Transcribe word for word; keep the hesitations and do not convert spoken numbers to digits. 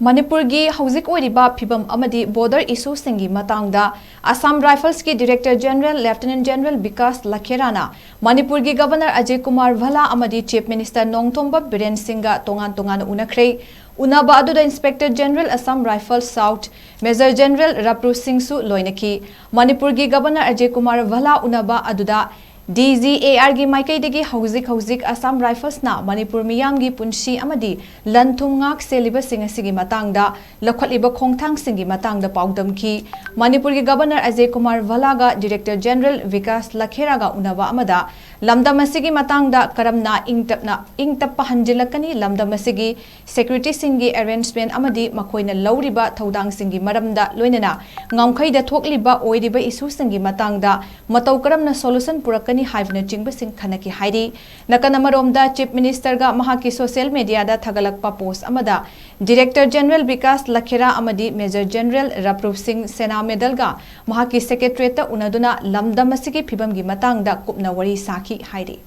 ꯃꯅꯤꯄꯨꯔꯒꯤ ꯍꯧꯖꯤꯛ ꯑꯣꯏꯔꯤꯕ ꯐꯤꯕꯝ ꯑꯃꯗꯤ border issueꯁꯤꯡꯒꯤ ꯃꯇꯥꯡꯗ Assam Riflesꯀꯤ Director General Lieutenant General Vikas ꯂꯈꯦꯔꯥꯅ ꯃꯅꯤꯄꯨꯔꯒꯤ Governor ꯑꯖꯌ ꯀꯨꯃꯥꯔ ꯚꯜꯂꯥ ꯑꯃꯗꯤ Chief Minister ꯅꯣꯡꯊꯣꯝꯕꯝ ꯕꯤꯔꯦꯟ ꯁꯤꯡꯒ ꯇꯣꯉꯥꯟ ꯇꯣꯉꯥꯟꯅ ꯎꯅꯈ꯭ꯔꯦ꯫ ꯎꯅꯕ ꯑꯗꯨꯗ Inspector General Assam Rifles South Major General ꯔꯥꯄ꯭ꯔꯨ ꯁꯤꯡꯁꯨ ꯂꯣꯏꯅꯈꯤ꯫ ꯃꯅꯤꯄꯨꯔꯒꯤ Governor ꯑꯖꯌ ꯀꯨꯃꯥꯔ ꯚꯜꯂꯥ ꯎꯅꯕ ꯑꯗꯨꯗ DGARꯒꯤ ꯃꯥꯏꯀꯩꯗꯒꯤ ꯍꯧꯖꯤꯛ ꯍꯧꯖꯤꯛ Assam Riflesꯅ ꯃꯅꯤꯄꯨꯔ ꯃꯤꯌꯥꯝꯒꯤ ꯄꯨꯟꯁꯤ ꯑꯃꯗꯤ ꯂꯟ ꯊꯨꯝ ꯉꯥꯛ ꯁꯦꯜꯂꯤꯕꯁꯤꯡ ꯑꯁꯤꯒꯤ ꯃꯇꯥꯡꯗ ꯂꯧꯈꯠꯂꯤꯕ ꯈꯣꯡꯊꯥꯡꯁꯤꯡꯒꯤ ꯃꯇꯥꯡꯗ ꯄꯥꯎꯗꯝꯈꯤ꯫ ꯃꯅꯤꯄꯨꯔꯒꯤ Governor Ajay Kumar ꯚꯜꯂꯥꯒ Director General Vikas ꯂꯈꯦꯔꯥꯒ ꯎꯅꯕ ꯑꯃꯗ ꯂꯝꯗꯝ ꯑꯁꯤꯒꯤ ꯃꯇꯥꯡꯗ ꯀꯔꯝꯅ ꯏꯪ ꯇꯞꯅ, ꯏꯪ ꯇꯞꯄ ꯍꯟꯖꯤꯜꯂꯛꯀꯅꯤ, ꯂꯝꯗꯝ ꯑꯁꯤꯒꯤ securityꯁꯤꯡꯒꯤ arrangement ꯑꯃꯗꯤ ꯃꯈꯣꯏꯅ ꯂꯧꯔꯤꯕ ꯊꯧꯗꯥꯡꯁꯤꯡꯒꯤ ꯃꯔꯝꯗ, ꯂꯣꯏꯅꯅ ꯉꯝꯈꯩꯗ ꯊꯣꯛꯂꯤꯕ ꯑꯣꯏꯔꯤꯕ issueꯁꯤꯡꯒꯤ ꯃꯇꯥꯡꯗ ꯃꯇꯧ ꯀꯔꯝꯅ solution ꯄꯨꯔꯛꯀꯅꯤ ꯍꯥꯏꯕꯅꯆꯤꯡꯕꯁꯤꯡ ꯈꯟꯅꯈꯤ ꯍꯥꯏꯔꯤ꯫ ꯅꯥꯀꯟ ꯑꯃꯔꯣꯝꯗ, Chief Ministerꯒ ꯃꯍꯥꯛꯀꯤ social mediaꯗ ꯊꯥꯒꯠꯂꯛꯄ post ꯑꯃꯗ Director General ꯕꯤꯀꯥꯁ ꯂꯈꯦꯔꯥ ꯑꯃꯗꯤ Major General ꯔꯥꯄ꯭ꯔꯨꯞ ꯁꯤꯡ ꯁꯦꯅꯥ medalꯒ ꯃꯍꯥꯛꯀꯤ Secretariatꯇ ꯎꯅꯗꯨꯅ ꯂꯝꯗꯝ ꯑꯁꯤꯒꯤ ꯐꯤꯕꯝꯒꯤ ꯃꯇꯥꯡꯗ ꯀꯨꯞꯅ ꯋꯥꯔꯤ ꯁꯥꯈꯤ ꯍꯥꯏꯔꯤ꯫